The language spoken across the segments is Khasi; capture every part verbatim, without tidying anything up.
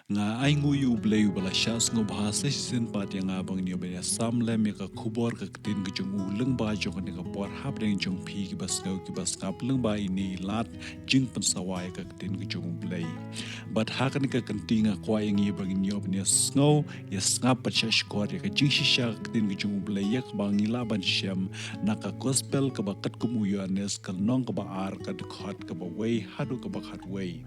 Nga ai nguh ïa U Blei uba la shah sngewbha sa shisien pat ïa nga ba ngin ïoh ban ïa sam lem ïa ka khubor ka ktien ka jong u lyngba jong kane ka por hapdeng jong phi kiba sngew kiba sngap lyngba ine i lad jingpynsawa ïa ka ktien ka jong U Blei. Bad ha kane ka kynti nga kwah ïa ngi ba ngin ïoh ban ïa sngew ïa sngap bad shah shkor ïa ka jingshisha ka ktien ka jong U Blei ïa kaba ngi lah ban shem na ka gospel kaba katkum u Ïoannis ka lynnong kaba ar ka dkhot kaba wei haduh kaba khatwei.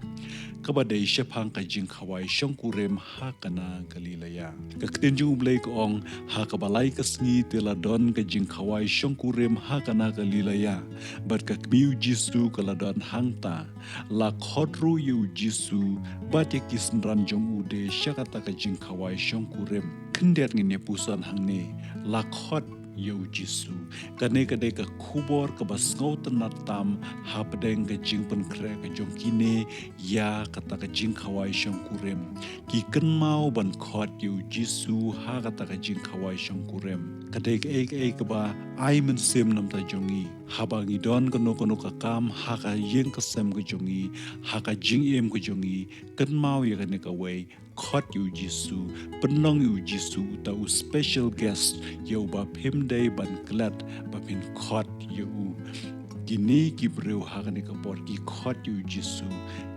Kaba dei shaphang ka jingkhawai shongkurim ha Kana Galilea. Ka ktien jong U Blei ka ong, ha kaba lai ka sngi te la don ka jingkhawai shongkurim ha Kana Galilea. Bad ka kmie U Jisu ka la don hangta. La khot ruh ïa U Jisu bad ïa ki synran jong u de sha kata ka jingkhawai shongkurim. Khyndiat ngin ïa puson hangne, la khot ïa U Jisu. Kane ka dei ka khubor kaba sngewtynnat tam hapdeng ka jingpynkhreh ka jong kine ïa kata ka jingkhawai shongkurim. Ki kynmaw ban khot ïa U Jisu ha kata ka jingkhawai shongkurim. Ka dei kaei kaei kaba ai mynsiem namar jong ngi. Haba ngi don kano kano ka kam ha ka ïing ka sem ka jong ngi, ha ka jingim ka jong ngi, kynmaw ïa kane kawei, khot ïa U Jisu, pynlong ïa U Jisu uta u special guest, ïa uba phim dei ban klet ba phin khot ïa u. Kine ki briew ha kane ka por ki khot ïa U Jisu,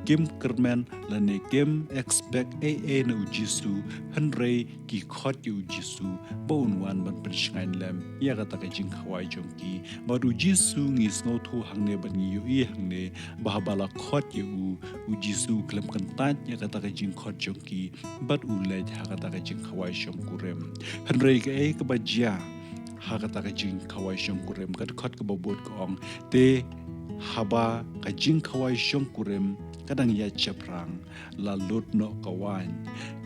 kim kyrmen lane kim expect ei ei na U Jisu, hynrei ki khot ïa U Jisu ba un wan ban pynshngaiñ lem ïa kata ka jingkhawai jong ki. Bad U Jisu ngi sngewthuh hangne bad ngi ïohi hangne ba haba la khot ïa u, U Jisu u khlem kyntait ïa kata ka jingkhot jong ki bad u leit ha kata ka jingkhawai shongkurim. Hynrei kaei kaba jia ha kata ka jingkhawai shongkurim, ka dkhot kaba bud ka ong, te haba ka jingkhawai shongkurim ka dang ïaid shaphrang, la lut noh ka waiñ.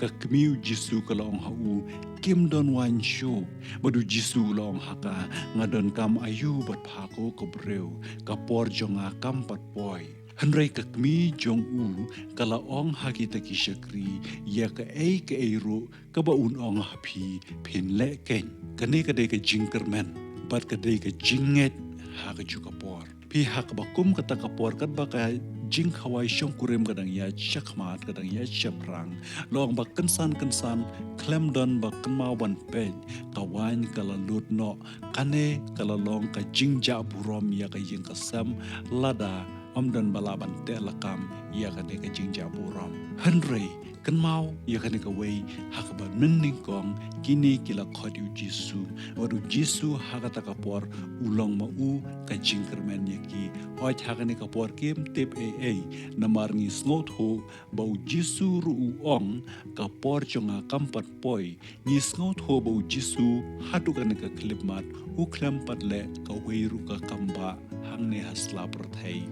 Ka kmie U Jisu ka la ong ha u, kim don waiñ shuh. Bad U Jisu u la ong ha ka, nga donkam aïu bad pha ko ka briew, ka por jong nga kam pat poi. Hynrei ka kmie jong u ka la ong ha kita ki shakri, ïa kaei kaei ruh kaba un ong ha phi phin leh keiñ. Kane ka dei ka jingkyrmen bad ka dei ka jingngeit ha kajuh ka por. Phi, ha kaba kum kata ka por katba ka jingkhawai shongkurim ka dang ïaid shakhmat, ka dang ïaid shaphrang, la ong ba kynsan kynsan, khlem don ba kynmaw ban peit, ka waiñ ka la lut noh. Kane ka la long ka jingjah burom ïa ka ïing ka sem lada ym don ba lah ban teh lakam ïa kane ka jingjah burom. Hynrei kynmaw ïa kane kawei, ha kaba mynnyngkong kine ki la khot ïa U Jisu. Bad U Jisu ha kata ka por u long ma u ka jingkyrmen ïa ki. Hooid, ha kane ka por kim tip ei ei, namar ngi sngewthuh ba U Jisu ruh u ong, ka por jong nga kam pat poi. Ngi sngewthuh ba U Jisu haduh kane ka khyllipmat u khlem pat leh kawei ruh ka kam ba hangne ha sla pyrthei.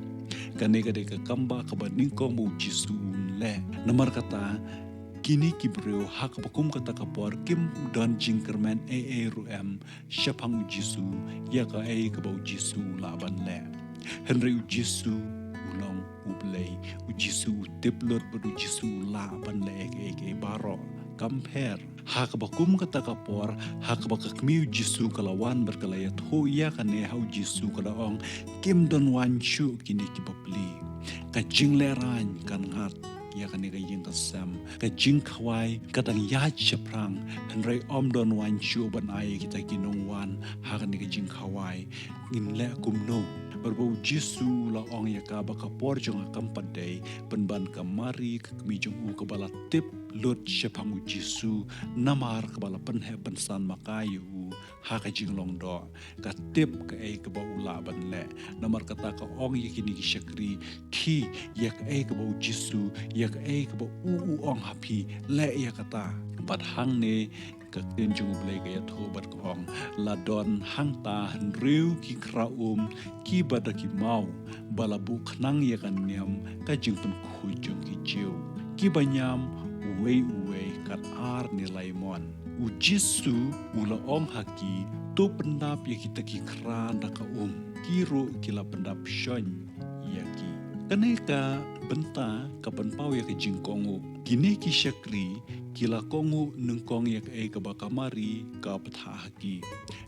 Kane ka dei ka kam ba kaba nyngkong ba U Jisu un leh. Namar kata, kine ki briew ha kaba kum kata ka por kim don jingkyrmen ei ei ruh em shaphang U Jisu ïa kaei kaba U Jisu u lah ban leh. Hynrei U Jisu u long U Blei, U Jisu u tip lut bad U Jisu u lah ban leh kaei kaei baroh. Kam pher. Ha kaba kum kata ka por, ha kaba ka kmie U Jisu ka la wan bad ka la ïathuh ïa kane ha U Jisu, ka la ong, kim don waiñ shuh kine ki bapli. Ka jinglehrain kan ngat ïa kane ka ïing ka sem. Ka jingkhawai ka dang ïaid shaphrang, hynrei ym don waiñ shuh ban ai ïa kita ki nongwan ha kane ka jingkhawai. Ngin leh kumno? Bad ba U Jisu u la ong ïa ka ba ka por jong nga kam pat dei, pynban ka Mari ka kmie jong u kaba la tip lut shaphang U Jisu, namar kaba la pynheh pynsan ma ka ïa u ha ka jinglong doh, ka tip kaei kaba u lah ban leh. Namar kata ka ong ïa kine ki shakri, khie ïa kaei kaba U Jisu, ïa kaei kaba u u ong ha phi, leh ïa kata. Bad hangne ka ktien jong U Blei ka ïathuh bad ka ong, la don hangta hynriew ki khra um kiba da ki maw, ba la buh khnang ïa ka niam ka jingpynkhuid jong ki Jiw, kiba ñiam uwei uwei kat ar ne lai mon. U Jisu u la ong ha ki, to pyndap ïa kita ki khra da ka um. Ki ruh ki la pyndap shon ïa ki. Kane ka bynta ka pynpaw ïa ka jingkohnguh. Kine ki shakri ki la kohnguh nyngkong ïa kaei kaba ka Mari ka bthah ha ki.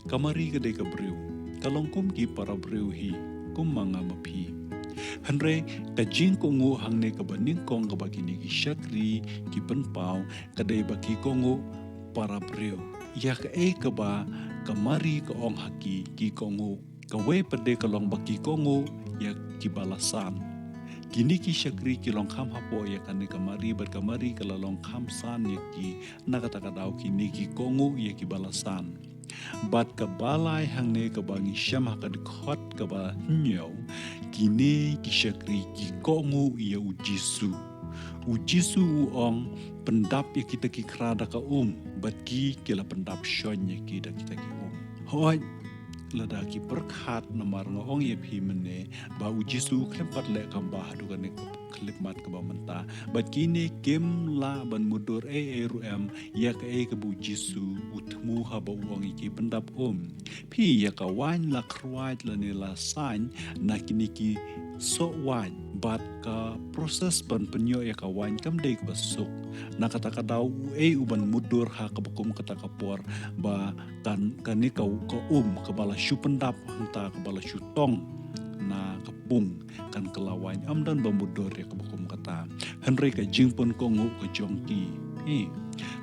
Ka Mari ka dei ka briew, ka long kum ki para briew hi, kum ma nga ma phi. Hynrei ka jingkohnguh hangne kaba nyngkong kaba kine ki shakri ki pynpaw ka dei ba ki kohnguh para briew ïa kaei kaba ka Mari ka ong ha ki, ki kohnguh. Kawei pat de ka long ba ki kohnguh ïa kiba la san. Kine ki shakri ki long kham hapoh ïa kane ka Mari, bad ka Mari ka la long kham san ïa ki. Na kata ka daw kine ki kohnguh ïa kiba la san. Bad kaba lai hangne kaba ngi shem ha ka dkhot kaba hynñiew, kine ki shakri ki kohnguh ïa u Jisu. U Jisu u ong, pyndap ïa kita ki khra da ka um, bad ki ki la pyndap shon ïa ki da kita ki um. Hooid, lada ki pyrkhat, namar nga ong ïa phi mynne ba u Jisu u khlem pat leh kam ba haduh kane ka khyllipmat kaba mynta. Bad kine kim lah ban mutdur ei ei ruh em ïa kaei kaba u Jisu u thmu haba u ong ïa ki pyndap um. Phi, ïa ka waiñ la khrwai lane la saiñ na kine ki soh waiñ, bad ka process ban pynïoh ïa ka waiñ kam dei kaba suk. Na kata ka daw uei u ban mutdur ha kaba kum kata ka por ba kan, kane ka, ka um kaba la shu pyndap hangta, kaba la shu tong na ka pung, kan kylla waiñ? Ym don ba mutdur ïa kaba kum kata. Hynrei ka jingpynkohnguh ka jong ki, hi,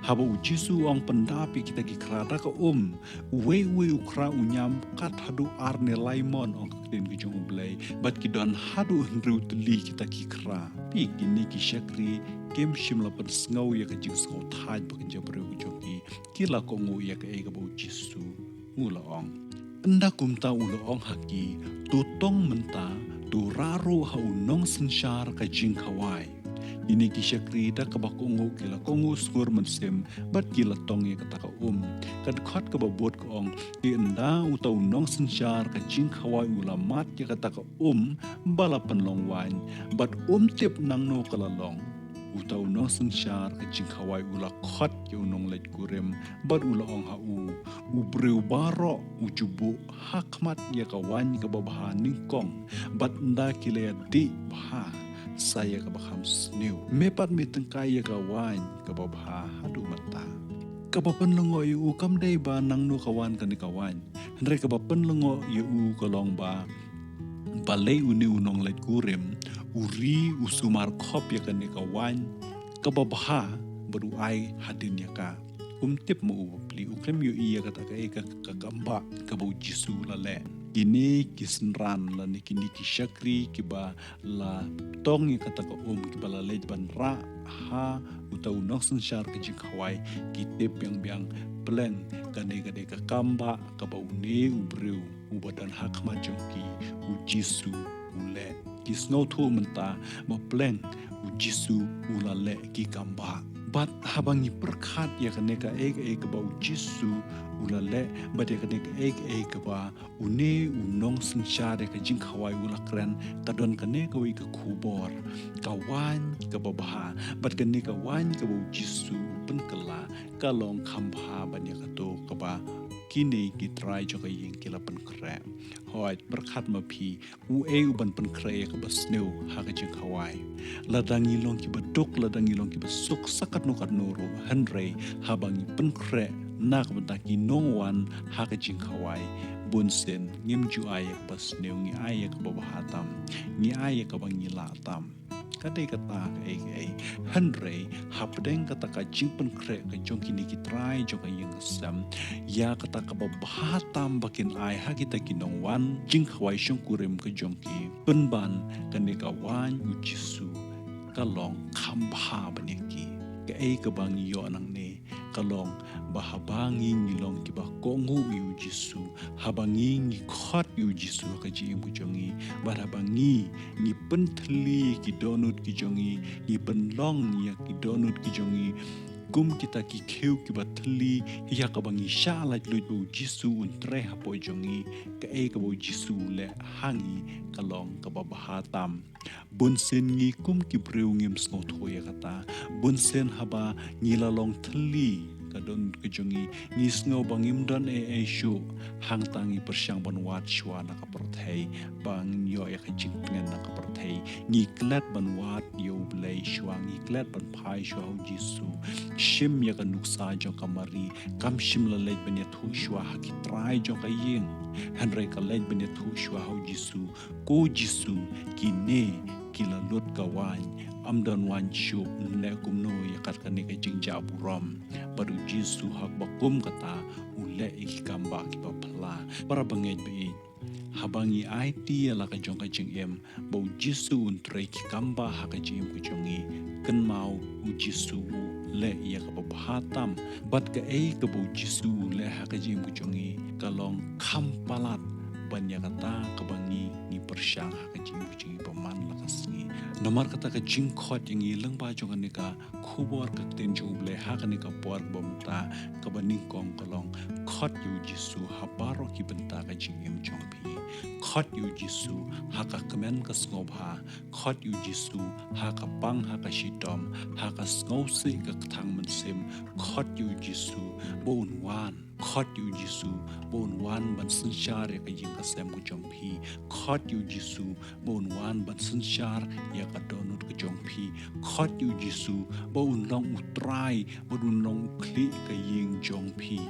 haba u Jisu u ong pyndap ïa kita ki khra da ka um, uwei uwei u khra u ñiam kat haduh ar ne lai mon, ong ka ktien ka jong U Blei, bad ki don haduh hynriew tylli kita ki khra. Phi, kine ki shakri kim shym la pynsngew ïa ka jingsngewthait ba kynja briew ka jong ki. Ki la kohnguh ïa kaei kaba u Jisu u la ong. Ynda kumta u la ong ha ki, to tong mynta, to rah ruh ha u nongsynshar ka jingkhawai. Kine ki shakri da kaba kohnguh ki la kohnguh sngur mynsiem, bad ki la tong ïa kata ka um. Ka dkhot kaba bud ka ong, te ynda uta u nongsynshar ka jingkhawai u la mad ïa kata ka um ba la pynlong waiñ, bad um tip nangno ka la long, uta u nongsynshar ka jingkhawai u la khot ïa u nongleit kurim, bad u la ong ha u, u briew baroh u ju buh ha khmat ïa ka waiñ kaba bha nyngkong, bad ynda ki la ïadih bha sa ïa kaba kham sniew. Me pat me tyngkai ïa ka waiñ kaba bha haduh mynta. Kaba pynlyngngoh ïa u kam dei ba nangno ka wan kane ka waiñ, hynrei kaba pynlyngngoh ïa u ka long ba balei une u nongleit kurim u ri u sumar khop ïa kane ka waiñ kaba bha, bad u ai hadien ïa ka. Um tip ma u bapli, u khlem ïohi ïa kata kaei ka, ka kambah kaba u Jisu u la leh. Kine ki synran lane kine ki shakri kiba la tong ïa kata ka um, kiba la leit ban rah ha uta u nongsynshar ka jingkhawai, ki tip biang biang pleng kane ka dei ka kambah kaba une u briew uba don ha khmat jong ki, u Jisu u leh. Ki sngewthuh mynta ba pleng u Jisu u la leh ki kambah. Bad haba ngi pyrkhat ïa kane kaei kaei kaba u Jisu u la leh, bad ïa kane kaei kaei kaba une u nongsynshar ïa ka jingkhawai u la kren, ka don kane kawei ka khubor, ka waiñ kaba bha. Bad kane ka waiñ kaba u Jisu u pynkylla ka long kham bha ban ïa kato kaba kine ki trai jong ka ïing ki la pynkhreh. Hooid, pyrkhat ma phi, uei u ban pynkhreh ïa kaba sniew ha ka jingkhawai? Lada ngi long kiba duk, lada ngi long kiba suk sa katno katno ruh, hynrei haba ngi pynkhreh na ka bynta ki nongwan ha ka jingkhawai, bunsien ngim ju ai ïa kaba sniew, ngi ai ïa kaba bha tam, ngi ai ïa kaba ngi lah tam. Ka dei kata kaei kaei. Hynrei hapdeng kata ka jingpynkhreh ka jong kine ki trai jong ka ïing ka sem ïa kata kaba bha tam ba kin ai ha kita ki nongwan jingkhawai shongkurim ka jong ki, pynban kane ka waiñ u Jisu ka long kham bha ban ïa ki. Kaei kaba ngi ïoh nangne ka long ba haba ngi ngi long kiba kohnguh ïa u Jisu, haba ngi ngi khot ïa u Jisu ha ka jingim ka jong ngi, bad haba ngi ngi pynthylli ki dohnud ki jong ngi, ngi pynlong ïa ki dohnud ki jong ngi kum kita ki khiew kiba thylli, ïa kaba ngi shah laitluid ba u Jisu un trei hapoh jong ngi, kaei kaba u Jisu u leh ha ngi ka long kaba bha tam. Bunsien ngi kum ki briew ngim sngewthuh ïa kata. Bunsien haba ngi la long thylli ka dohnud ka jong ngi, ngi sngew ba ngim don ei ei shuh, hangta ngi pyrshang ban wad shuwa na ka pyrthei, ba ngin ïoh ïa ka jingtngen na ka pyrthei. Ngi klet ban wad ïa U Blei shuwa, ngi klet ban phai shuwa ha u Jisu. Shim ïa ka nuksa jong ka Mari, kam shym la leit ban ïathuh shuwa ha ki trai jong ka ïing. Hynrei ka leit ban ïathuh shuwa ha u Jisu, ko Jisu, kine ki la lut ka waiñ, ym don waiñ shuh, neh kumno ïa kat kane ka jingjah burom. Bad u Jisu ha kaba kum kata u leh ïa ki kam ba kiba phylla. Para bangeit ba ïeit, haba ngi aiti ïa la ka jong ka jingim ba u Jisu un trei ki kam ba ha ka jingim ka jong ngi, kynmaw u Jisu u leh ïa kaba bha tam. Bad kaei kaba u Jisu u leh ha ka jingim ka jong ngi ka long kham palat ban ïa kata kaba ngi ngi pyrshang ha ka jingim ka jong ngi ba man la ka sngi. Namar kata ka jingkhot ïa ngi lyngba jong kane ka khubor ka ktien jong u Blei ha kane ka por kaba mynta, kaba nyngkong ka long, khot ïa u Jisu ha baroh ki bynta ka jingim jong phi. Khot ïa u Jisu ha ka kmen ka sngewbha. Khot ïa u Jisu ha ka pang ha ka shitom, ha ka sngewsih ka kthang mynsiem. Khot ïa u Jisu ba un wan. Khot ïa u Jisu ba un wan ban synshar ïa ka ïing ka sem ka jong phi. Khot ïa u Jisu ba un wan ban synshar ïa ka dohnud ka jong phi. Khot ïa u Jisu ba un long u Trai, ba un long u khlieh ka ïing jong phi.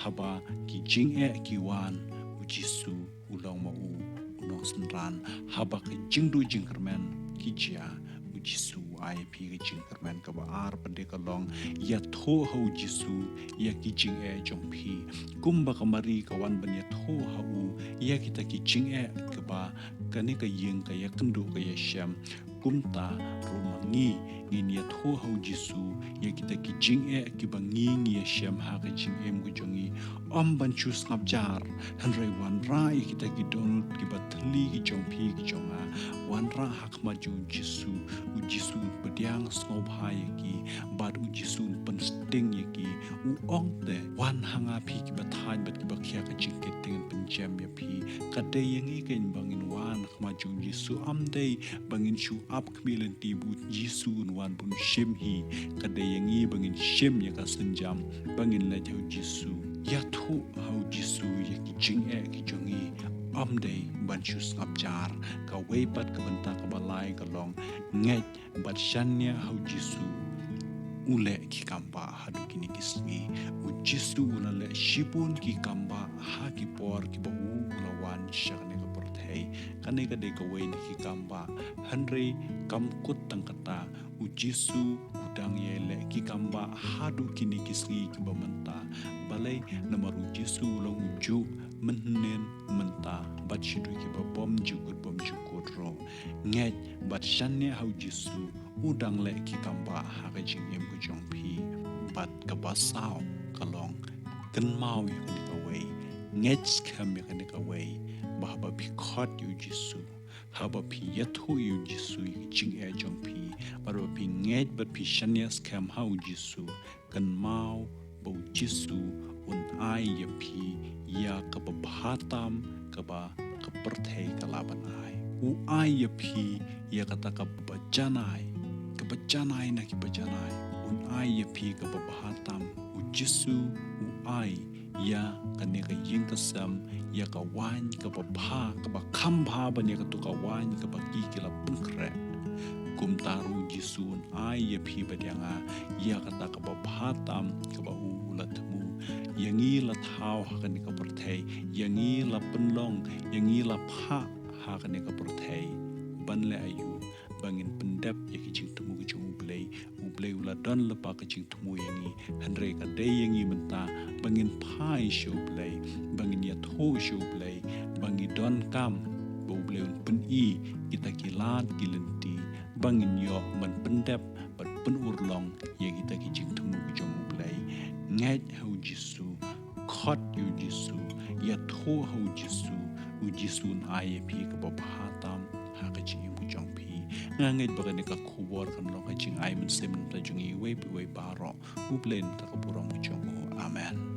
Haba ki jingeh ki wan, u Jisu u long ma u u nongsynran. Haba ka jingduh jingkyrmen ki jia, u Jisu u ai ïa phi ka jingkyrmen. Kaba ar pat de ka long, ïathuh ha u Jisu ïa ki jingeh jong phi. Kumba ka Mari ka wan ban ïathuh ha u ïa kita ki jingeh kiba kane ka ïing ka ïakynduh ka ïashem, kumta ruh ma ngi ngin ïathuh ha u Jisu ïa kita ki jingeh kiba ngi ngi ïashem ha ka jingim ka jong ngi. Ym ban shu sngap jar, hynrei wanrah ïa kita ki dohnud kiba thylli ki jong phi ki jong nga. Wanrah ha khmat jong u Jisu. U Jisu un pdiang sngewbha ïa ki, bad u Jisu un pynsting ïa ki. U ong te, wan ha nga phi kiba thait bad kiba khia ka jingkit, te ngan pynjem ïa phi. Ka dei ïa ngi keiñ ba ngin wan ha khmat jong u Jisu, ym dei ba ngin shu ap khmih lynti ba u Jisu un wan ban shim hi. Ka dei ïa ngi ba ngin shim ïa ka sienjam, ba ngin leit ha u Jisu. Ïathuh ha u Jisu ïa ki jingeh ki jong ngi, ym dei ban shu sngap jar. Kawei pat ka bynta kaba lai ka long, ngeit bad shaniah ha u Jisu. U leh ki kam ba haduh kine ki sngi. U Jisu u la leh shibun ki kam ba ha ki por kiba u u la wan sha kane ka pyrthei. Kane ka dei kawei na ki kam ba. Hynrei kam kut tang kata, u Jisu u dang ïai leh ki kam ba haduh kine ki sngi kiba mynta. Balei? Namar u Jisu u long ujuh mynhynnin, mynta bad shaduh kiba bymjukut bymjukut ruh. Ngeit bad shaniah ha u Jisu, u dang leh ki kam ba ha ka jingim ka jong phi. Bad kaba saw ka long, kynmaw ïa kane kawei, ngeit skhem ïa kane kawei, ba haba phi khot ïa u Jisu, haba phi ïathuh ïa u Jisu ïa ki jingeh jong phi, bad haba phi ngeit bad phi shaniah skhem ha u Jisu, kynmaw ba u Jisu un ai ïa phi ïa kaba bha tam kaba ka pyrthei ka lah ban ai. U ai ïa phi ïa kata kaba janai, kaba janai na kiba janai. Un ai ïa phi kaba bha tam. U Jisu u ai ïa kane ka ïing ka sem, ïa ka waiñ kaba bha, kaba kham bha ban ïa kato ka waiñ kaba ki ki la pynkhreh. Kumta ruh u Jisu un ai ïa phi bad ïa nga ïa kata kaba bha tam kaba u la thmu. Ïa ngi la thaw ha kane ka pyrthei, ïa ngi la pynlong, ïa ngi la phah ha kane ka pyrthei. Ban leh aïu? Ba ngin pyndep ïa ki jingthmu ki jong u Blei. U Blei u la don lypa ka jingthmu ïa ngi. Hynrei ka dei ïa ngi mynta ba ngin phai sha u Blei, ba ngin ïathuh sha u Blei, ba ngi donkam ba u Blei un pyni kita ki lad ki lynti, ba ngin ïoh ban pyndep bad pynurlong ïa kita ki jingthmu ki jong u Blei. Ngeit ha u Jisu, khot ïa u Jisu, ïathuh ha u Jisu, u Jisu un ai ïa phi kaba bha tam ha ka jingim ka jong phi. Nga ngeit ba kane ka khubor kan long ka jingai mynsiem na ka bynta jong iwei pa iwei baroh. U Blei un ai ïa ka burom ka jong u. Amen.